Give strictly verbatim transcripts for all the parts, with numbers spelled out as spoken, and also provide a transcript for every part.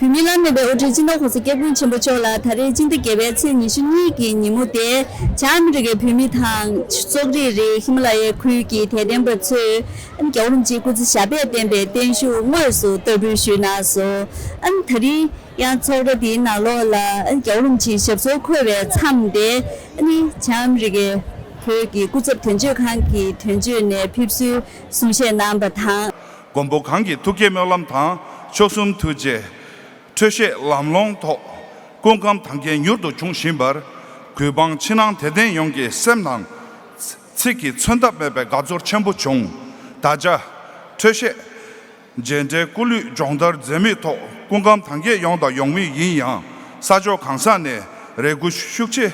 བོད་མིའི་བླ་ན་མེད་པའི་དབུ་ཁྲིད་སྤྱི་ནོར་༸གོང་ས་༸སྐྱབས་མགོན་ཆེན་པོ་མཆོག་ལ་ད་རེས་སྤྱི་ཟླ་བརྒྱད་པའི་ཚེས་ཉི་ཤུ་གཉིས་ཀྱི་ཉིན་མོ་དེ། བྱང་ཨ་མི་རི་ཀའི་བོད་མི་དང་། སོག་རིགས་རེད། ཧི་མ་ལ་ཡའི་ཁུལ་གྱི་དད་ལྡན་པ་ཚོས། ཨ་ནི་རྒྱལ་བ་རིན་པོ་ཆེའི་སྐུ་ཚེ་ཞབས་པད་བརྟན་པའི་བརྟན་བཞུགས་དངོས་སུ་བསྟར་འབུལ་ཞུས་གནང་སོང་། ཨ་ནི་ད་རིང་ཡང་ཚོགས་ར་དེའི་ནང་ལོགས་ལ། ཨ་ནི་རྒྱལ་བ་རིན་པོ་ཆེའི་ཞབས་སོར་འཁོད་པའི་མཚམས་དེ། ཨ་ནི་བྱང་ཨ་མི་རི་ཀའི་བོད་ཀྱི་སྐུ་ཚབ་དོན་གཅོད་ཁང་གི་དོན་གཅོད་ནས་ཕེབས་བསུའི་གསུང་བཤད་གནང་བ་དང་། མགོན་པོ་གང་གི་ཐུགས་བསྐྱེད་སྨོན་ལམ་དང་མཆོག་གསུམ་ཐུགས་རྗེ། འཕྲོད་བཞེས་ལམ་ལྷོང་ཐོག་སྐུ་ཁམས་དར་རྒྱས་མྱུར་དུ་འབྱུང་བཞིན་པར། གུས་འབངས་ཕྱི་ནང་དད་ལྡན་ཡོངས་ཀྱི་སེམས་ནང་ཚིག་གིས་མཚོན་ཐབས་མེད་པའི་དགའ་ཚོར་ཆེན་པོ་བྱུང་། ད་ཆ་འཕྲོད་བཞེས་རྗེས་འབྲེལ་སྐུ་ལུས་སྦྱོང་བརྡར་མཛད་མུས་ཐོག་སྐུ་ཁམས་དར་རྒྱས་ཡོང་དང་ཡོང་མུས་ཡིན་ཡང་། ས་ཕྱོགས་གང་ས་ནས་རེ་སྐུལ་ཤུགས་ཆེ་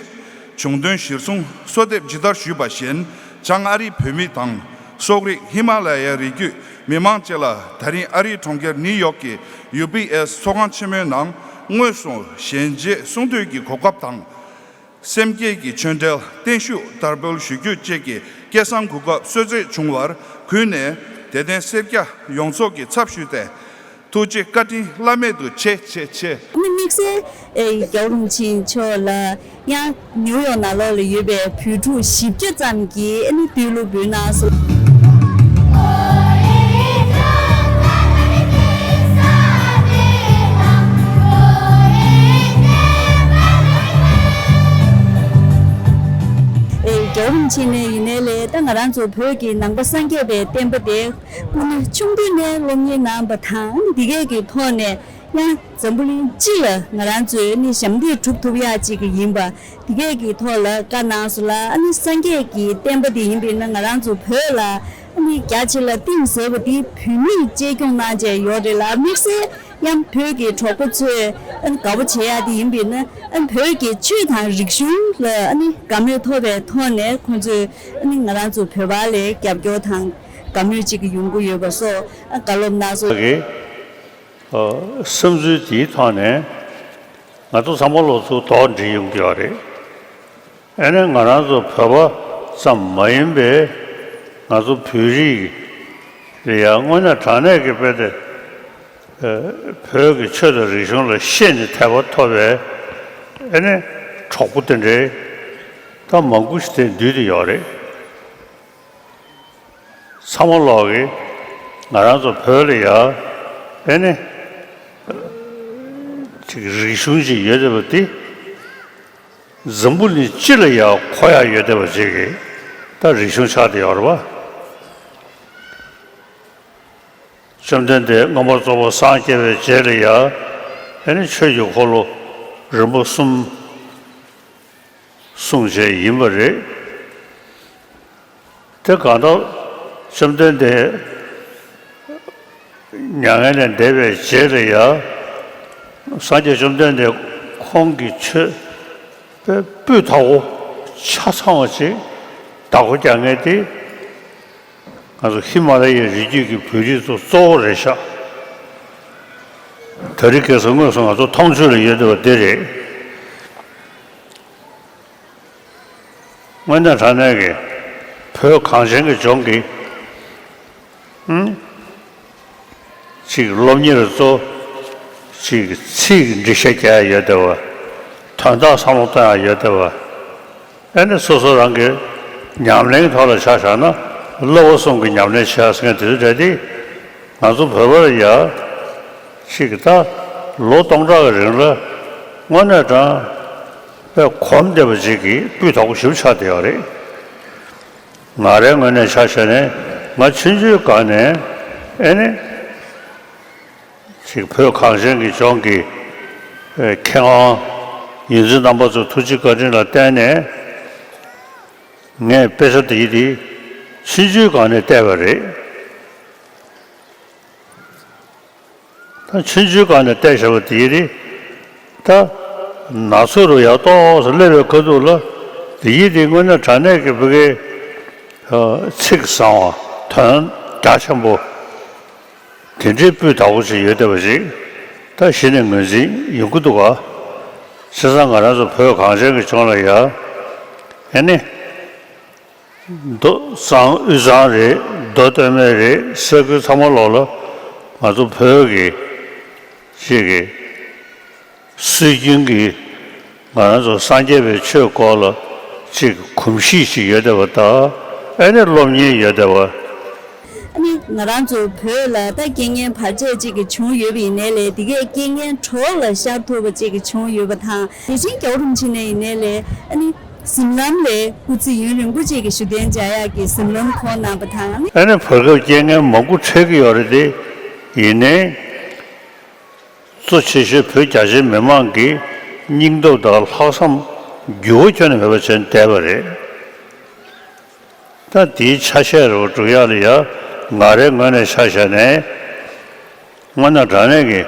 བྱུང་དོན་གཞིར་བཟུང་གསོལ་འདེབས་ཇི་ལྟར་ཞུས་པ་བཞིན། བྱང་ཨ་རིའི་བོད་མི་དང་སོག་རིགས་ཧི་མ་ལ་ཡའི་རི་རྒྱུད་མི་མང་བཅས་ལ་ད་རིང་ཨ་རིའི་གྲོང་ཁྱེར་ནིའུ་ཡོག་གི་ཡུ་བི་ཨེས་ཚོགས་ཁང་ཆེན་མོའི་ནང་དངོས་སུ་ཞལ་མཇལ་གསུང་ཐོས་ཀྱི་གོ་སྐབས་དང་། སེམས་བསྐྱེད་ཀྱི་ཆོས་འབྲེལ་བརྟན་བཞུགས་དར་འབུལ་ཞུ་རྒྱུ་བཅས་ཀྱི་སྐལ་བཟང་གོ་སྐབས་གསོལ་སྩལ་བྱུང་བར་གུས་ནས་དད་ལྡན་སེར་སྐྱ་ཡོངས་རྫོགས་ཀྱི་ཚབ་ཞུས་ཏེ། ཐུགས་རྗེ་བཀའ་དྲིན་བླ་མེད་དུ་ཆེ་ཆེ་ཆེ། ཨ་ནི་དམིགས་བསལ་ཨེ་རྒྱལ་བ་རིན་པོ་ཆེ་མཆོག་ལ་ཡང་ནིའུ་ཡོག་ནང་ལོགས་ལ་ཡོད་པའི་བོད་ཕྲུག་བཞི་བརྒྱ་ཙམ་གྱིས་ཨ་ནི་བསྟོད་གླུ་འབུལ་གནང་སོང་། ཨེ་རྒྱལ་བ་རིན་པོ་ཆེ་ནས་ཡིན་ནའི་ལས། ད་ང་རང་ཚོ་བོད་ཀྱི་ནང་པ་སངས་རྒྱས་པའི་བསྟན་པ་དེ་སྐུ་ན་ཆུང་དུས་ནས་སློབ་གཉེར་གནང་བ་དང་། འདི་གས་ཀྱི་ཐོག་ནས་ཡང་འཛམ་བུ་གླིང་སྤྱི་ལ་ང་རང་ཚོས་ནི་ཞབས་འདེགས་སྒྲུབ་ཐུབ་ཡག་ཅིག་ཡིན་པ། འདི་གས་ཀྱི་ཐོག་ལ་བཀའ་གནང་སོང་ལ། ཨ་ནི་སངས་རྒྱས་ཀྱི་བསྟན་པ་འདི་ཡིན་པས་ན་ང་རང་ཚོ་བོད་ལ་ཨ་ནི་རྒྱ་ཆེ་ལ་གཏིང་ཟབ་པ་འདི་བོད་མིས་གཅེས་སྐྱོང་གནང་བྱས་ཡོད་རེད་ལ། དམིགས་བསལ་ཡང་བོད་ཀྱི་གྲོགས་པོ་ཚོས་ཨ་ནི་དགའ་པོ་བྱེད་ཡག་འདི་ཡིན་པས་ན། ཨ་ནི་བོད་ཀྱི་ཆོས་དང་རིག་གཞུང་ལ་ཨ་ནི་དགའ་མོས་ཐོབ་པའི་ཐོག་ནས་ཁོང་ཚོས་ཨ་ནི་ང་རང་ཚོ་བོད་པ་ལ་རྒྱབ་སྐྱོར་དང་དགའ་མོས་ཅིག་ཡོང་གི་ཡོད་པ་སོགས་ཨ་བཀའ་སློབ་གནང་སོང་། གི་ཨ་བསམ་ཚུལ་དེའི་ཐོག་ནས་ང་ཚོ་ཚང་མ་ལོ་ཚོ་དོགས་འདྲི་ཡོང་གི་ཡོད་རེད། ཨ་ནི་ང་རང་ཚོ་བོད་པ་ཙམ་མ་ཡིན་པའི་ང་ཚོ་བོད་རིགས་ལ་ཡང་དངོས་གནས་དྲང་གནས་ཀྱི་དཔེ་དེ་ཨ་བོད་ཀྱི་ཆོས་དང་རིག་གཞུང་ལ་ཤེས་ནས་དད་པ་ཐོབ་པའི་ཨ་ནི་གྲོགས་པོ་དེ་འདྲའི་ད་མང་པོ་ཞིག་དེ་འདུས་ཏེ་ཡོད་རེད། ཚང་མ་ལོག་གིས་ང་རང་ཚོ་བོད་ལ་ཡ་ཨེ་ནི་ཅིག་རིག་གཞུང་ཅིག་ཡོད་བསྡད་པ་འདི་འཛམ་བུ་གླིང་སྤྱི་ལ་ཡ་གོ་ཡ་ཡོད་བསྡད་པ་ཅིག་གི་ད་རིག་གཞུང་ཆགས་བསྡད་ཡོད་རེད་པ། བཅོམ་ལྡན་འདས་མངོན་པར་རྫོགས་པར་སངས་རྒྱས་པའི་རྗེས་ལ་ཡ་ཨེ་ནི་ཆོས་ཀྱི་འཁོར་ལོ་རིམ་པ་གསུམ་གསུངས་བྱས་ཡིན་པ་རེད། དེ་གང་ལྟར་བཅོམ་ལྡན་འདས་མྱ་ངན་ལས་འདས་པའི་རྗེས་ལ་ཡང་སངས་རྒྱས་བཅོམ་ལྡན་འདས་ཁོང་གི་ཆོས་དཔེ་སྤུས་དག་པོ་ཆ་ཚང་བ་ཅིག་བདག་པོ་རྒྱག་མཁན་དེ་ང་ཚོ་ཧི་མ་ལ་ཡའི་རི་རྒྱུད་ཀྱི་བོད་རིགས་ཚོ་གཙོ་བོ་རེད་ཤག་དེ་རིང་ཁ་སང་དངོས་སུ་ང་ཚོ་མཐོང་ཆོས་ལ་ཡོད་བསྡད་པ་འདི་རེད། དངོས་གནས་དྲང་གནས་ཀྱི་བོད་གངས་ཅན་གྱི་ལྗོངས་ཀྱི་ཨུམ། ཅིག་སློབ་གཉེར་གཙོ། ཅིག་ཚིག་འགྲེལ་བཤད་རྒྱག་ཡ་ཡོད་བསྡད་པ། དོན་དག་བསམ་བློ་གཏོང་ཡ་ཡོད་བསྡད་པ། ཨེ་ནི་སོ་སོ་རང་གི་ཉམས་ལེན་ཐོག་ལ་ཆ་བཞག་ན་བསླབ་པ་གསུམ་གྱི་ཉམས་ལེན་བྱེད་ཡ་ཟེར་མཁན་དེ་ཚོ་འདྲ་དེ། ང་ཚོ་བོད་པ་ལ་ཡ་ཅིག་ད་ལོ་སྟོང་ཕྲག་གི་རིང་ལ་དངོས་གནས་དྲང་དཔེ་གོམས་བསྡད་པ་ཅིག་གི་སྤུས་དག་པོ་ཞིག་ཆགས་བསྡད་ཡོད་རེད། ང་རའི་ངོས་ནས་ཆ་བཞག་ནས་ང་ཆུང་ཆུང་སྒང་ནས་ཨེ་ནི་ཅིག་བོད་གངས་ཅན་གྱི་ལྗོངས་ཀྱི་ཨེ་མཁས་དབང་ཡོངས་འཛིན་རྣམ་པ་ཚོའི་ཐུགས་རྗེ་བཀའ་དྲིན་ལ་བརྟེན་ནས་ངས་དཔེ་ཆ་འདི་འདི་ཆུང་ཆུང་སྒང་ནས་བལྟས་པ་རེད། ད་ཆུང་ཆུང་སྒང་ནས་བལྟས་བཞག་པ་དེ་ཡིན་དེ། ད་ན་ཚོད་རུ་ཡར་ཏོག་ཙམ་སླེབས་པའི་ཁ་ཐུག་ལ་དེ་ཡིན་དེ་དངོས་གནས་དྲང་གནས་ཀྱི་བོད་སྐད་ཚིག་བཟང་བ་དོན་རྒྱ་ཆེན་པོ་དེ་འདྲའི་སྤུས་དག་པོ་ཞིག་ཡོད་བསྡད་པ་ཞིག་ད་གཞི་ནས་ངོས་འཛིན་ཡོང་གི་འདུག་ག་བྱས་ཙང་ང་རང་ཚོ་བོད་གངས་ཅན་གྱི་ལྗོངས་ལ་ཡ་ཨེ་ནི། མདོ་གཙང་དབུས་གཙང་རེད། མདོ་སྟོད་སྨད་རེད། ས་ཁུལ་ཚང་མ་ལོག་ལ་ང་ཚོ་བོད་ཀྱི་ཅིག་གི་ སྲོལ་རྒྱུན་གྱི་ང་རང་ཚོ་སངས་རྒྱས་པའི་ཆོས་སྐོར་ལ་ཅིག་གོམས་གཤིས་ཤིག་ཡོད་བསྡད་པ་དང་། ཨ་ནི་སློབ་གཉེར་ཡོད་བསྡད་པ། ཨ་ནི་ང་རང་ཚོ་བོད་ལ་ད་རྐྱེན་ངན་བར་ཆད་ཅིག་གི་བྱུང་ཡོད་པ་ཡིན་ནའི་ལས། དེ་གའི་རྐྱེན་ངན་གྲོགས་ལ་ཤར་ཐུབ་པ་ཅིག་གི་བྱུང་ཡོད་པ་དང་། དེ་བཞིན་རྒྱལ་བ་རིན་པོ་ཆེ་ནས་ཡིན་ནའི་ལས། ཨ་ནི་གཟིམ་ལམ་ལས་སྐུ་ཚེ་ཡུན་རིང་པོ་ཅིག་གི་བཞུགས་གདན་འཇགས་ཡག་གི་གཟིམ་ལམ་ཁོང་གནང་པ་དང་། ཨ་ནི་ཨ་ནི་བར་སྐབས་རྐྱེན་ངན་མང་པོ་འཕྲད་ཀྱི་ཡོད་རེད་དེ། ཡིན་ནའི། གཙོ་ཆེ་ཤོས་བོད་རྒྱ་ཆེའི་མི་མང་གི་སྙིང་སྟོབས་དང་ལྷག་བསམ་འགྱུར་བ་ཁྱོན་ནས་མེད་པ་བྱས་བསྡད་པ་རེད། ད་དེའི་ཆ་ཤས་རེ་བ་སྒྲུབ་ཡག་ལ་ཡ། ང་རའི་ངོས་ནས་ཆ་བཞག་ནས། དངོས་གནས་དྲང་གནས་ཀྱི་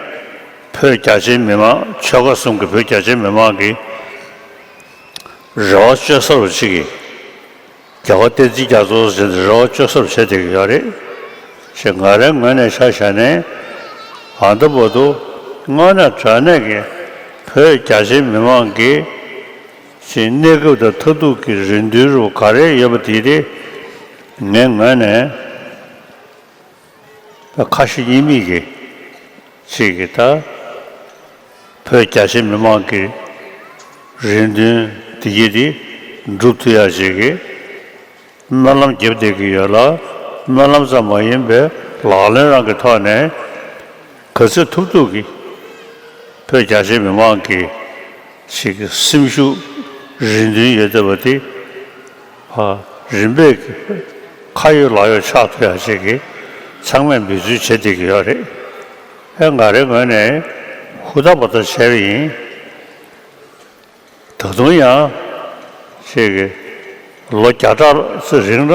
བོད་རྒྱ་ཆེའི་མི་མང་། ཆོལ་ཁ་གསུམ་གྱི་བོད་རྒྱ་ཆེའི་མི་མང་གི་རེ་བ་བཅོལ་ས་རུ་ཅིག་གི་རྒྱལ་བ་བསྟན་འཛིན་རྒྱ་མཚོ་ཟེར་ཏེ་རེ་བ་བཅོལ་ས་རུ་བྱེད་བསྡད་ཀྱི་ཡོད་རེད། ཞེས་ང་རའི་ངོས་ནས་ཆ་བཞག་ནས། ཨ་ད་བར་དུ་དངོས་གནས་དྲང་གནས་ཀྱི་བོད་རྒྱ་ཆེའི་མི་མང་གི་ཅིག་གནས་སྐབས་དང་མཐར་ཐུག་གི་རེ་འདུན་རུ་ག་རེ་ཡོད་པ་དེ་དེ་ངའི་ངོས་ནས། ཁ་ཞེ་གཉིས་མེད་ཀྱི་ཅིག་གི་ད་བོད་རྒྱ་ཆེ་མི་མང་གི་རེ་འདུན་དེ་གྱིས་དེ་འགྲུབ་ཐུབ་ཡ་ཅིག་གི་སྨོན་ལམ་རྒྱབ་བསྡད་ཀྱི་ཡོད་ལ། སྨོན་ལམ་ཙམ་མ་ཡིན་པའི་ལག་ལེན་རང་གི་ཐོག་ནས་ག་ཚོད་ཐུབ་ཐུབ་ཀྱི་བོད་རྒྱ་ཆེ་མི་མང་གི་ཞིག་གི་སེམས་ཤུགས་རེ་འདུན་ཡོད་བསྡད་པ་དེ། ཨ། རིམ་པས་ཀྱི་ཁ་ཡོད་ལག་ཡོད་ཆགས་ཐུབ་ཡ་ཞིག་གི་ཚང་མས་འབད་བརྩོན་བྱེད་བསྡད་ཀྱི་ཡོད་རེད། ཨེ། ང་རའི་ངོས་ནས་ཧུར་ཐག་པ་ཐག་བྱས་པ་ཡིན། ད་དུང་ཡང་ཞིག་གི་ལོ་བརྒྱ་ཕྲག་ཙམ་རིང་ལ་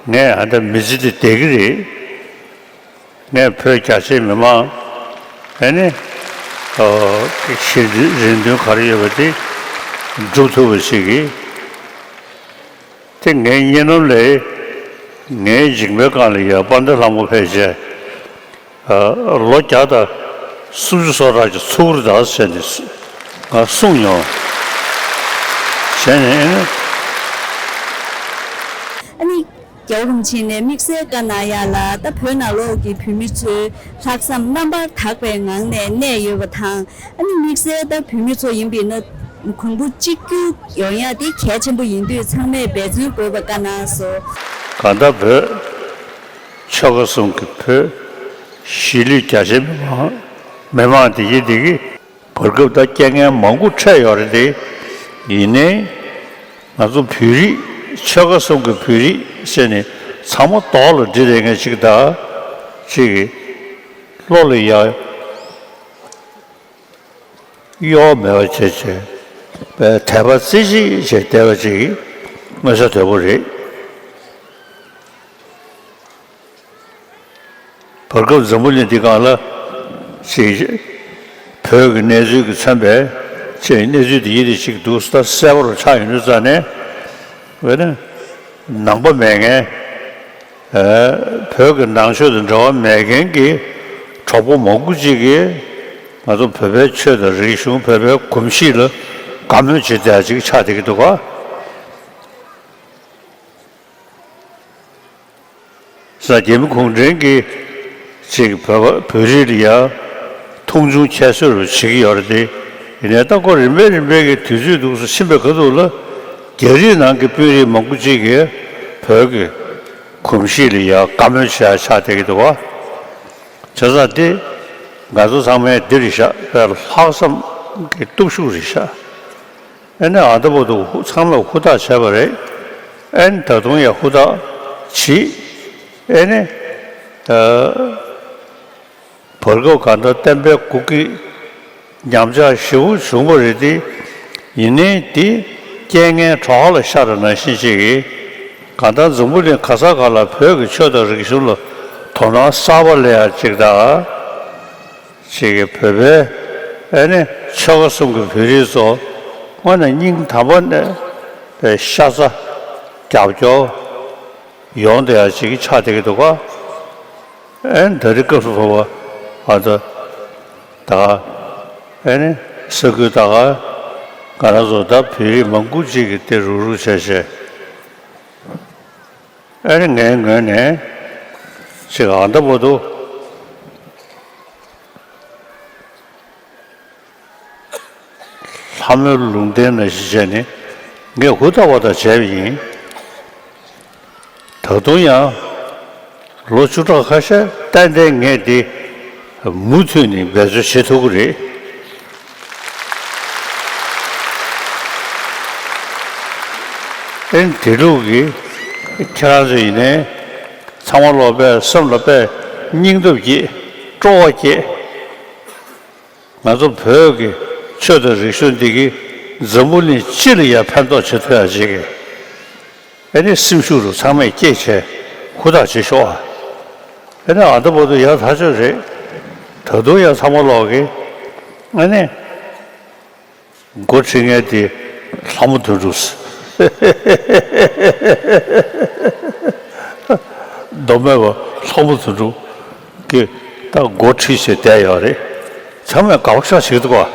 ངས་ཨ་ད་མི་ཚེ་འདི་བསྡད་ཀྱི་རེད། ངས་བོད་རྒྱ་ཆེའི་མི་མང་ཨ་ནི་ཨོ་གི་རེ་འདུན་ག་རེ་ཡོད་པ་དེ་འགྲུབ་ཐུབ་པ་ཞིག་གི། དེ་ངའི་སྙིང་ནང་ལ་ངའི་མཇིང་པའི་སྒང་ལ་ཡ་དཔལ་ལྡན་ལྷ་མོ་ཕལ་ཆེར་ཨ་ལོ་བརྒྱ་དང་སུམ་ཅུ་སོ་ཕྲག་གི་ཚུགས་རེད་ད་ཟེར་ནས་ང་གསུངས་མྱོང་། བྱས་ནས་ཨ་ནི། ཨ་ནི། རྒྱལ་བ་རིན་པོ་ཆེ་ནས་དམིགས་བསལ་བཀའ་གནང་ཡ་ལ། ད་བོད་ནང་ལོགས་ཀྱི་བོད་མི་ཚོའི་ལྷག་བསམ་རྣམ་པར་དག་པའི་ངང་ནས་གནས་ཡོད་པ་དང་། ཨ་ནི་དམིགས་བསལ་ད་བོད་མི་ཚོ་ཡིན་པས་ན་གོང་བུ་གཅིག་གྱུར་ཡོང་ཡ་དེ་གལ་ཆེན་པོ་ཡིན་དུས་ཚང་མས་འབད་བརྩོན་དགོས་པ་བཀའ་གནང་སོང་། གང་ལྟར་བོད་ཆོལ་ཁ་གསུམ་གྱི་བོད་གཞིས་ལུས་རྒྱ་ཆེ་མི་མང་མི་མང་དེ་གི་དེ་གི་བར་སྐབས་ད་རྐྱེན་ངན་མང་པོ་འཕྲད་ཡོད་རེད་དེ། ཡིན་ནའི་ང་ཚོ་བོད་རིགས་ཆོལ་ཁ་གསུམ་གྱི་བོད་རིགས་ཟེར་ནས་ཚང་མ་རྡོག་ལ་སྒྲིལ་བསྡད་མཁན་ཅིག་དང་། ཅིག་གི་བློ་ལ་ཡ་གཡོ་བ་མེད་པ་བྱས་བྱས་པའི་དད་པ་རྩེ་གཅིག་བྱས་བསྡད་པ་ཅིག་མངོན་གསལ་དོད་པོ་རེད། བར་སྐབས་འཛམ་བུ་གླིང་འདི་སྒང་ལ་ཅིག་བོད་ཀྱི་གནས་ཚུལ་གྱིས་མཚོན་པའི་ཅིག་གནས་ཚུལ་འདི་ཡིན་དེ་ཅིག་འདུག་ད་གསལ་པོ་རུ་ཆགས་ཡོང་དུས་ཙང་ནས། འོ་ན་ནང་པ་མེད་མཁན། ཨ། བོད་ཀྱི་ནང་ཆོས་དང་འབྲེལ་བ་མེད་མཁན་གྱི་གྲོགས་པོ་མང་པོ་ཅིག་གིས་ང་ཚོ་བོད་པའི་ཆོས་དང་རིག་གཞུང་། བོད་པའི་གོམས་གཤིས་ལ་དགའ་མོས་བྱེད་བསྡད་ཡ་ཅིག་ཆགས་བསྡད་ཀྱི་འདུག་ག། ས་རྒྱ་མི་གུང་ཁྲན་གྱིས་ཅིག་བོད་པ་བོད་རིགས་ལ་ཡ་མཐོང་ཆུང་ཁྱད་གསོད་རུ་བྱེད་ཀྱི་ཡོད་རེད་དེ། ཡིན་ནའི་ད་ཁོ་རིམ་པས་རིམ་པས་ཀྱི་དུས་ཚོད་འདུག་སེ་ཕྱིན་པའི་ཁ་ཐུག་ལ་རྒྱ་རིགས་ནང་གི་དཔོན་རིགས་མང་པོ་ཅིག་གིས་བོད་ཀྱི་གོམས་གཤིས་ལ་ཡ་དགའ་མོས་བྱེད་ཡ་ཆགས་བསྡད་ཀྱི་འདུག་བ། བྱས་ཙང་དེ་ང་ཚོ་ཚང་མས་འདི་རེད་ཤག་པའི་ལྷག་བསམ་གྱི་སྟོབས་ཤུགས་རེད་ཤག། ཨེ་ནས་ཨ་ད་བར་དུ་ཚང་མས་ཧུར་ཐག་བྱས་པ་རེད། ཨེ་ནས་ད་དུང་ཡང་ཧུར་ཐག་བྱེད། ཨེ་ནས་ཨ་བར་སྐབས་གང་ལྟར་བསྟན་པའི་འགུག་གི་ཉམས་ཆག་ཞེ་པོ་བྱུང་བ་རེད་དེ། ཡིན་ནའི་དེ་རྐྱེན་ངན་གྲོགས་ལ་ཤར་བ་ནང་བཞིན་ཞིག་གིས། གང་ལྟར་འཛམ་བུ་གླིང་ག་ས་ག་ལ་བོད་ཀྱི་ཆོས་དང་རིག་གཞུང་ལ་དོ་སྣང་གསར་པ་སླེབས་ཡ་ཅིག་དང་། ཅིག་གིས་བོད་པའི་ཨེ་ནི་ཆོལ་ཁ་གསུམ་གྱི་བོད་རིགས་ཚོ་དངོས་གནས་སྙིང་དམ་པ་ནས་པའི་ཤ་ཚ་རྒྱབ་སྐྱོར་ཡོང་བསྡད་ཡ་ཅིག་ཆགས་བསྡད་ཀྱི་འདུག་ག། ཨེ་ནི་ད་རེས་སྐབས་སུ་བབ་པ་ཨ་ད་ད་ག་ཨེ་ནི་ས་ཁུལ་ད་ག་ང་རང་ཚོ་ད་བོད་རིགས་མང་པོ་ཅིག་གིས་དེ་རུག་རུག་བྱས་བྱས། ཨེ་ནི་ངའི་ངོས་ནས་ཅིག་ཨ་ད་བར་དུ། ལྷ་མོའི་ལུང་བསྟན་ནང་བཞིན་བྱས་ནས་ངས་ཧུར་ཐག་པ་དང་བྱས་པ་ཡིན། ད་དུང་ཡང་ལོ་བཅུ་ཕྲག་ཁ་ཤས་ཏན་ཏན་ངས་འདི་མུ་མཐུད་ནས་འབད་རྩོལ་བྱེད་ཐུབ་ཀྱི་རེད། ཨེ་དེ་ལུགས་ཀྱི་ཁྱེད་རང་ཚོ་ཡིན་ནའི་ཚང་མ་ལོག་པས་སེམས་ལ་དཔེ་སྙིང་སྟོབས་སྐྱེད། སྤྲོ་བ་སྐྱེད། ང་ཚོ་བོད་ཀྱི་ཆོས་དང་རིག་གཞུང་འདི་གིས་འཛམ་བུ་གླིང་སྤྱི་ལ་ཡང་ཕན་ཐོགས་བྱེད་ཐུབ་ཡ་ཅིག་གི་ཨེ་ནི་སེམས་ཤུགས་རུ་ཚང་མས་སྐྱེད་བྱས་ཧུར་ཐག་བྱེད་ཤོག་ཨ། ཨེ་ནི་ཨ་ད་བར་དུ་ཡག་ཐག་ཆོད་རེད། ད་དུང་ཡང་ཚང་མ་ལོག་གི་ཨེ་ནི་འགོ་ཁྲིད་མཁན་དེ་ལྷ་མོ་དོན་གྲུབ། མདོ་སྨད་པ་ལྷ་མོ་དོན་གྲུབ་ཀྱིས་ད་འགོ་ཁྲིད་བྱས་བསྡད་ཡོད་རེད། ཚང་མས་དགའ་པོ་ཤ་ཞིག་འདུག་ག་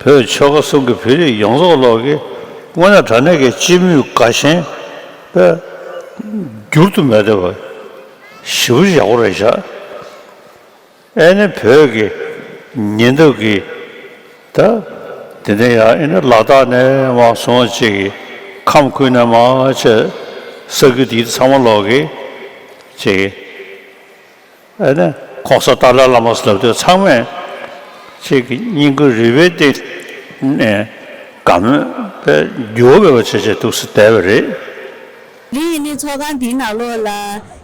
བོད་ཆོལ་ཁ་གསུམ་གྱི་བོད་རིགས་ཡོངས་རྫོགས་ལོག་གི་དངོས་གནས་དྲང་གནས་ཀྱི་སྤྱི་མོས་དགའ་ཞེན་པས་འགྱུར་དུ་མེད་བསྡད་པ་ཞེ་པོ་ཡག་པོ་རེད་ཤག་ཨེ་ནི་བོད་ཀྱི་ཉེ་འདབས་ཀྱི་ད་དེ་ནས་ཡང་ཨེ་ནི་ལ་དྭགས་ནས་མར་སོང་ཅིག་གི་ཁམས་ཁུལ་ནས་མར་ཆེ་ས་ཁུལ་དེ་ཚང་མ་ལོག་གི་ཅིག་ཨེ་ནི་༸གོང་ས་ཏཱ་ལའི་བླ་མ་ཟེར་ལབ་དུས་ཚང་མས་ཅིག་གི་སྙིང་ཁུང་རུས་པའི་གཏིང་ནས་དགའ་མོས་པའི་འགྱུར་བ་མེད་པ་བྱས་བྱས་འདུག་སེ་བསྡད་པ་རེད། དེ་རིང་ཨ་ནི་ཚོགས་ཁང་འདིའི་ནང་ལོགས་ལ་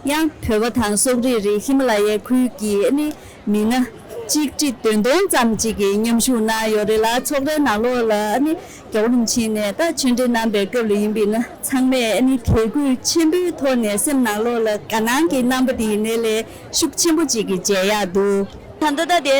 ཡང་བོད་པ་དང་སོག་རིགས་རེད། ཧི་མ་ལ་ཡའི་ཁུལ་གྱི་ཨ་ནི་མི་སྣ་གཅིག་ཁྲི་བདུན་སྟོང་ཙམ་ཅིག་གིས་མཉམ་ཞུགས་གནང་ཡོད་རེད་ལ། ཚོགས་རའི་ནང་ལོགས་ལ་ཨ་ནི་རྒྱལ་བ་རིན་པོ་ཆེ་ནས་ད་ཆོས་འབྲེལ་གནང་པའི་སྐབས་ལ་ཡིན་པས་ན་ཚང་མས་ཨ་ནི་དད་གུས་ཆེན་པོའི་ཐོག་ནས་སེམས་ནང་ལོགས་ལ་དགའ་སྣང་གི་རྣམ་པ་དེ་ཡིན་ནའི་ལས་ཤུགས་ཆེན་པོ་ཅིག་གིས་མཇལ་ཡག་འདུག་ད་ལྟ་ད་དེ་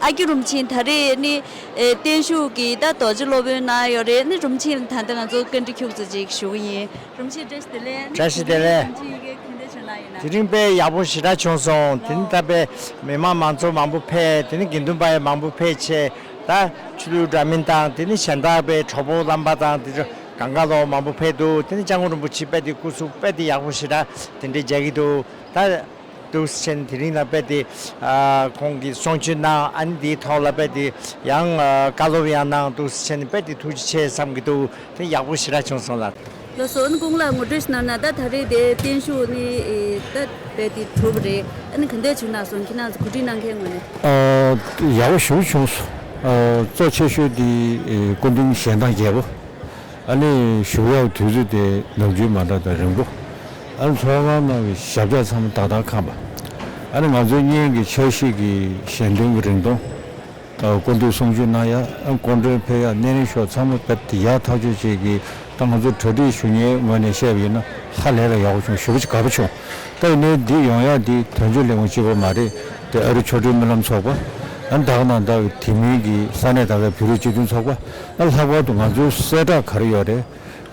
ཨ་སྐྱོ་རིན་པོ་ཆེ་ད་རེས་ནི་བརྟན་བཞུགས་ཀྱི་ད་རྡོ་རྗེ་སློབ་དཔོན་གནང་ཡོད་རེད། ནི་རིན་པོ་ཆེ་ད་ལྟ་ང་ཚོ་བཀའ་འདྲི་ཁྱུག་ཙམ་ཅིག་ཞུ་གི་ཡིན། རིན་པོ་ཆེ་བཀྲ་ཤིས་བདེ་ལེགས། བཀྲ་ཤིས་བདེ་ལེགས། རིན་པོ་ཆེ་ཡི་གེ་ག་འདྲ་བྱུང་གནང་ཡིན་ན། དེ་རིང་དཔེ་ཡག་པོ་ཞེ་དྲག་བྱུང་སོང་། དེ་ནི་ད་དཔེ་མི་མང་མང་ཚོགས་མང་པོ་ཕེབས། དེ་ནི་དགེ་འདུན་པ་ཡང་མང་པོ་ཕེབས་བྱས། ད་ཆོས་ལུགས་འདྲ་མིན་དང་དེ་ནི་གཞན་དག་དཔེ་གྲོགས་པོ་བླ་མ་དང་དེ་ཚོ་གང་ག་ལོག་མང་པོ་ཕེབས་འདུག་དེ་ནི་སྐྱབས་མགོན་རིན་པོ་ཆེ་དཔེ་དེ་སྐུ་གཟུགས་དཔེ་དེ་ཡག་པོ་ཞེ་དྲག་དེ་འདྲའི་མཇལ་གྱི་འདུག་ད་འདུག་སེ་བྱས་ནས་དེ་རིང་ལ་དཔེ་དེ་ཨ་ཁོང་གིས་གསུང་ཆོས་གནང་། ཨ་ནི་འདིའི་ཐོག་ལ་དཔེ་དེ་ཡང་ཨ་བཀའ་སློབ་ཡང་གནང་། འདུག་སེ་བྱས་ནས་དཔེ་དེ་ཐུགས་རྗེ་ཆེ་བསམ་གྱི་འདུག་དེ་ཡག་པོ་ཞེ་དྲག་བྱུང་སོང་ལགས། ལགས་སོ། ཨ་ནི་སྐུ་ངོ་ལགས་ངོ་སྤྲོད་ཞིག་གནང་ན། ད་ད་རེས་དེ་བརྟན་བཞུགས་ནི་ཨེ་ད་དཔེ་དེ་གྲུབ་པ་རེད། ཨ་ནི་ག་འདྲས་བྱུང་གནང་སོང་། ཁྱེད་རང་ཚོ་གོ་སྒྲིག་གནང་མཁན་ངོས་ནས། ཨ་ཡག་པོ་ཞེ་པོ་བྱུང་སོང་། ཨ་གཙོ་ཆེ་ཤོས་དེ་ཨེ་སྐུ་མདུན་གཞལ་མདངས་རྒྱས་པོ། ཨ་ནི་བཞུགས་ཡག་དུས་ཚོད་དེ་ནམ་རྒྱུན་མ་འདྲ་དང་རིང་པོ། ཨ་ནི་ཚོགས་ཁང་ནང་གི་ཞབས་བཀྱག་ཚང་མ་ཏག་ཏག་ཁེངས་པ། ཨ་ནི་ང་ཚོའི་བརྙན་གྱི་འཆར་གཞི་གི་ཞལ་འདོན་གྱི་རིང་ཐུང་། ཨ་སྐུ་མདུན་གསུང་ཆོས་གནང་ཡ། ཨ་སྐུ་མགྲོན་ཕེབས་ཡ། སྣེ་རིང་ཤོག་ཚང་མ་དཔེ་དེ་ཡག་ཐག་ཆོད་ཅིག་གི། ད་ང་ཚོ་གྲ་སྒྲིག་ཞུ་མཁན་ངོས་ནས་བཤད་པ་ཡིན་ན་ཧ་ལས་པའི་ཡག་པོ་བྱུང་། ཞེ་པོ་ཅིག་དགའ་པོ་བྱུང་། ད་ཡིན་ནའི་འདི་ཡོང་ཡ་འདི་དོན་གཅོད་ལས་ཁུངས་གཅིག་པོ་མ་རེད། དེ་ཨ་རི་ཆོ་འཕྲུལ་སྨོན་ལམ་ཚོགས་པ། ཨ་ནི་ད་ག་ནང་ད་དེ་མིན་གྱི་ས་གནས་ད་གའི་བོད་རིགས་སྤྱི་མཐུན་ཚོགས་པ། ཨ་ལྷག་པར་དུ་ང་ཚོའི་གསལ་བསྒྲགས་ག་རེ་ཡོད་རེད།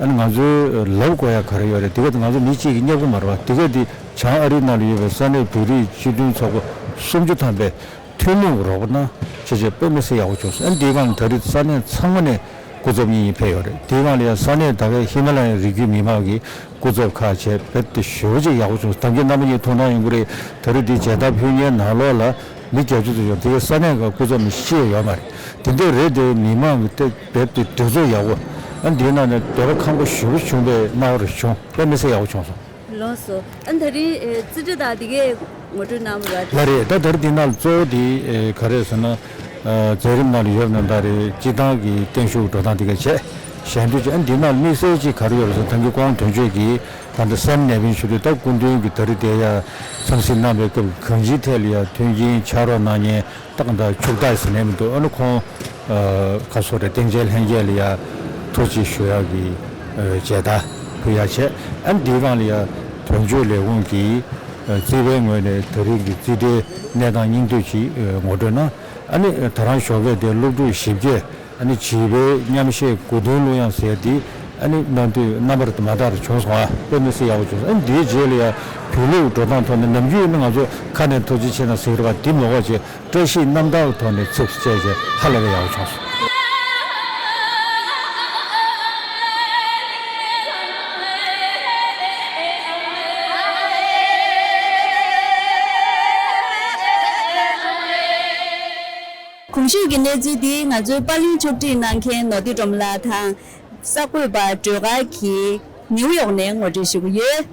ཨ་ནི་ང་ཚོའི་ལབ་དགོས་ཡ་ག་རེ་ཡོད་རེད། དེ་ག་དེ་ང་ཚོ་མི་གཅིག་གིས་རྙེད་ཀྱི་མ་རེད་པ། དེ་ག་དེ་བྱང་ཨ་རིའི་ནང་ལ་ཡོད་པའི་ས་གནས་བོད་རིགས་སྤྱི་མཐུན་ཚོགས་པ་སུམ་ཅུ་ཐམ་པས་ཐུན་མོང་གི་རོགས་པ་གནང་བྱས་བྱས་དཔེ་མི་སྲིད་ཡག་པོ་བྱུང་སོང་། ཨ་ནི་དེའི་སྒང་ལ་ད་རེས་ས་གནས་ཚང་མ་ནས་སྐུ་ཚབ་གཉིས་གཉིས་ཕེབས་ཡོད་རེད། དེའི་སྒང་ལ་ཡང་ས་གནས་ད་གའི་ཧི་མ་ལ་ཡའི་རི་རྒྱུད་མི་མང་གི་སྐུ་ཚབ་ཁག་བྱས་དཔེ་དེ་ཞེ་པོ་ཅིག་ཡག་པོ་བྱུང་སོང་། ད་གིན་རྣམ་པ་གཉིས་ཐུག་སྣང་ཡོང་གི་རེད། ད་རེས་འདི་མཇལ་དར་ཕུལ་མཁན་ནང་ལོགས་ལ་མི་བརྒྱད་ཅུ་ཙམ་ཡོད། དེ་གའི་ས་གནས་ཁག་སྐུ་ཚབ་མི་ཤེས་ཡོད་མ་རེད། དེ་འདྲ་རེད་དེ། མི་མང་གི་དེ་དཔེ་དེ་སྒྲིག་འཛུགས་ཡག་པོ། ཨ་འདིའི་ནང་ནས་འདོད་པ་ཁེངས་པོ་ཞེ་པོ་བྱུང་བའི་སྣང་བ་རེ་བྱུང་། དཔེ་མི་སྲིད་ཡག་པོ་བྱུང་སོང་། ལགས་སོ། ཨ་ད་རིང་ཨེ་རྩིས་ཁྲ་དང་དེ་གའི་ངོ་སྤྲོད་གནང་བ་རེད། ལགས་རེད། ད་ད་རིང་འདི་ནང་ལ་གཙོ་བོ་དེ་ཨེ་ག་རེ་ཟེར་ན། ཨ་མཛད་རིམ་ནང་ལ་ཡོད་ན་ད་རེས་སྤྱི་བཏང་གི་བརྟན་བཞུགས་འགྲོ་སྟངས་དེ་ག་བྱས། ཞལ་འདོན་བྱས། ཨ་འདི་ནང་ལ་དམིགས་བསལ་ཅིག་ག་རེ་ཡོད་རེད་ཟེར་ན། ད་གིན་སྐུ་ངོ་དོན་གཅོད་ཀྱིས་ད་ལྟ་སེམས་ནད་པའི་ཆེད་དུ་ད་སྐུ་མདུན་གྱིས་ད་རེས་དེ་ཡ་འཚམས་གཟིགས་གནང་བའི་སྐབས་ཀྱི་གང་ཅིའི་ཐད་ལ་ཡ་མཐུན་རྐྱེན་ཕྱག་རོགས་གནང་མཁན། ད་གང་ལྟར་ཕྱུག་བདག་ཟེར་ནས་མི་འདུག་ཨ་ནི་ཁོང་ཨ་ག་སོ་རེད། སྟེང་ཆེན་ལྷན་རྒྱས་ལ་ཡ་ཐུགས་རྗེ་ཞུ་ཡག་གི་ཨ་མཇལ་དར་ཕུལ་ཡག་བྱས། ཨ་ནི་འདིའི་སྒང་ལ་ཡ་དོན་གཅོད་ལས་ཁུངས་ཀྱི་ཨ་རྩིས་པའི་ངོས་ནས་ད་རིང་གི་རྩིས་ཁྲའི་གནས་སྟངས་སྙིང་བསྡུས་ཅིག་ཨ་ངོ་སྤྲོད་གནང་། ཨ་ནི་ད་རང་ཞོགས་ཀས་དེ་སློབ་ཕྲུག་བཞི་བརྒྱ། ཨ་ནི་བྱིས་པའི་མཉམ་གཞས་གོ་བསྡུར་གླུ་དབྱངས་ཟེར་དེ་ཨ་ནི་གནང་དུས་རྣམ་པ་མ་འདྲ་བ་བྱུང་སོང་། ཨ་དཔེ་མི་སྲིད་ཡག་པོ་བྱུང་སོང་། ཨ་ནི་དེའི་རྗེས་ལ་ཡ་བོད་ལུགས་འགྲོ་སྟངས་ཐོག་ནས་ནམ་རྒྱུན་ཡིན་ན་ང་ཚོ་ཁ་ནས་ཐུགས་རྗེ་ཆེ་གནང་ཟེར་གྱི་རེད་པ། དེ་མ་གཏོགས་བྱས་བཀྲ་ཤིས་རྣམ་དག་གི་ཐོག་ནས་ཚིགས་སུ་བཅད་བྱས་ཧ་ལས་པའི་ཡག་པོ་བྱུང་སོང་། གོང་ཞུས་ཀྱི་གནས་ཚུལ་འདི་ང་ཚོའི་པར་ལེན་ཕྱོགས་སྒྲིག་གནང་མཁན་ནོར་བདེ་སྒྲོལ་མ་ལགས་དང་། གསར་འགོད་པ་སྒྲོལ་དཀར་གྱིས་ནིའུ་ཡོག་ནས་ངོ་སྤྲོད་ཞུ་གི་ཡོད།